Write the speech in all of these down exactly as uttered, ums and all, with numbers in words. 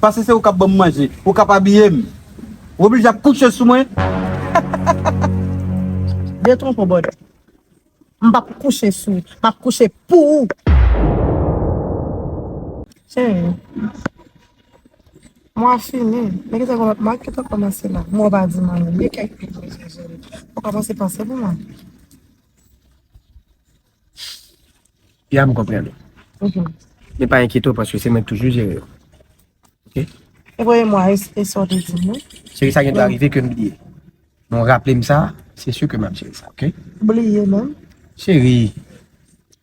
Paske se ou k ap ban m manje, ou k ap abiye m. Ou oblije ap kouche sou mwen. Detwonpe w, bòdè. M p ap kouche sou ou. M ap kouche pou ou. Cheri, mwa fini. Men kite kòm-, mwa kite kòmanse la. Mwa pa di m anyen. Men kèk pitit mesye, cheri. Ou kòmanse panse pou mwen. Ya, m konprann ou. Mhm. Men pa enkyete w, paske se mwen k toujou jere yo. Ok? E premye mwa, e, e sa w te di m, wi. Cheri, sa gen dwa rive ke m bliye. Men w raple m sa, se si ke m ap jere sa, ok? Bliye menm. Cheri,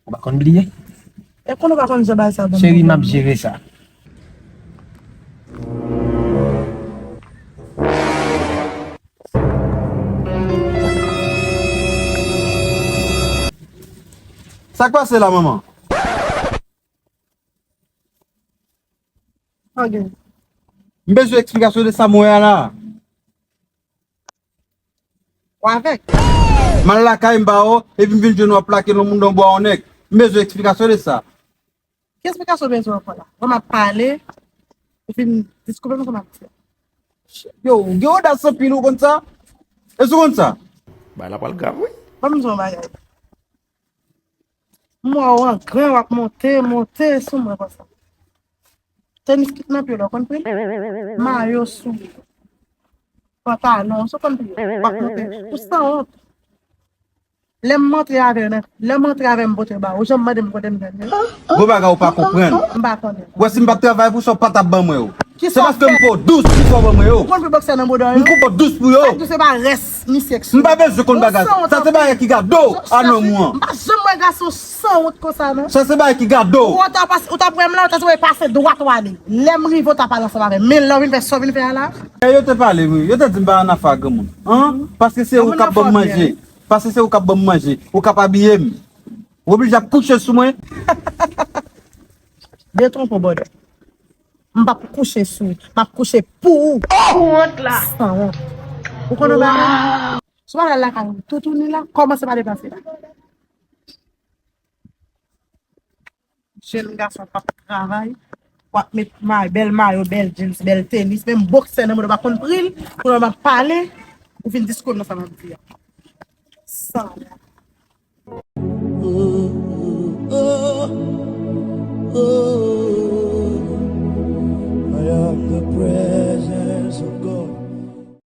ou pa konn bliye? E konnen w pa konn jan bagay sa ban m pwoblèm. Cheri, m ap jere sa. Sa k pase la, manman? Ok. M bezwen eksplikasyon de sa m wè a la. Ou avèg? M al lakay m pa wè w, epi m vin jwenn w ap plake nan moun nan bwa yon nèg. M bezwen eksplikasyon de sa. Ki eksplikasyon w bezwen ankò la? Bon, m ap pale, ou fin diskoupe m kòman m ap di. Yo, ou gen odas anpil, ou konn sa? Èske ou konn sa? Bagay la pral grav, wi. Ban m di w yon bagay. M wè w an gren, w ap monte, monte sou mwen konsa. Tenis kit nan pye w la, w konn pri l? Mayo sou ou. Pantalon, w konn pri l? W ap monte. Ou sanwont. Lè m antre avè w, lè m antre avè m pote ba ou, jan m mande m kote m jwenn yo? Gwo bagay ou pa konprann. M pa konnen. Ou wè si m pa t travay pou sa, ou pa t ap ban mwen yo. Se paske m fè w dous pou fè w ban mwen yo. Ou konn pri bòksè nan bouda yo? M koupe w dous pou yo. Sa k di se pa rès misye k sou. M pa bezwen konn bagay. Sa se bagay ki gade w a nan mwen an. M pa janm wè gason sanwont konsa, non. Sa se bagay ki gade w. Ou ta pas-, ou t ap wè m la, ou ta swe pase dwat ou ale. Lè m rive, ou ta pale ansanm avè m. Men lè w vin fè sa w vin fè a la. E yo te pale, wi. Yo te di m pa ann afè ak granmoun. An? Paske se ou k ap ban m manje. Paske se ou k ap ban m manje. Ou k ap abiye m. Ou oblije ap kouche sou mwen. Detwonpe w, bòdè. M p ap kouche sou ou. M ap kouche pou ou. Pou wont la. Sanwont. Ou konn yon bagay? Si w pa al lakay ou, toutouni la, kòmanse pa deplase la. Jèn gason k ap travay, w ap met may-, bèl mayo, bèl jeans, bèl tenis, menm bòksè nan men w pa konn pri l, kounye a m ap pale, ou fin diskoupe m nan sa m ap di a. Sanwont.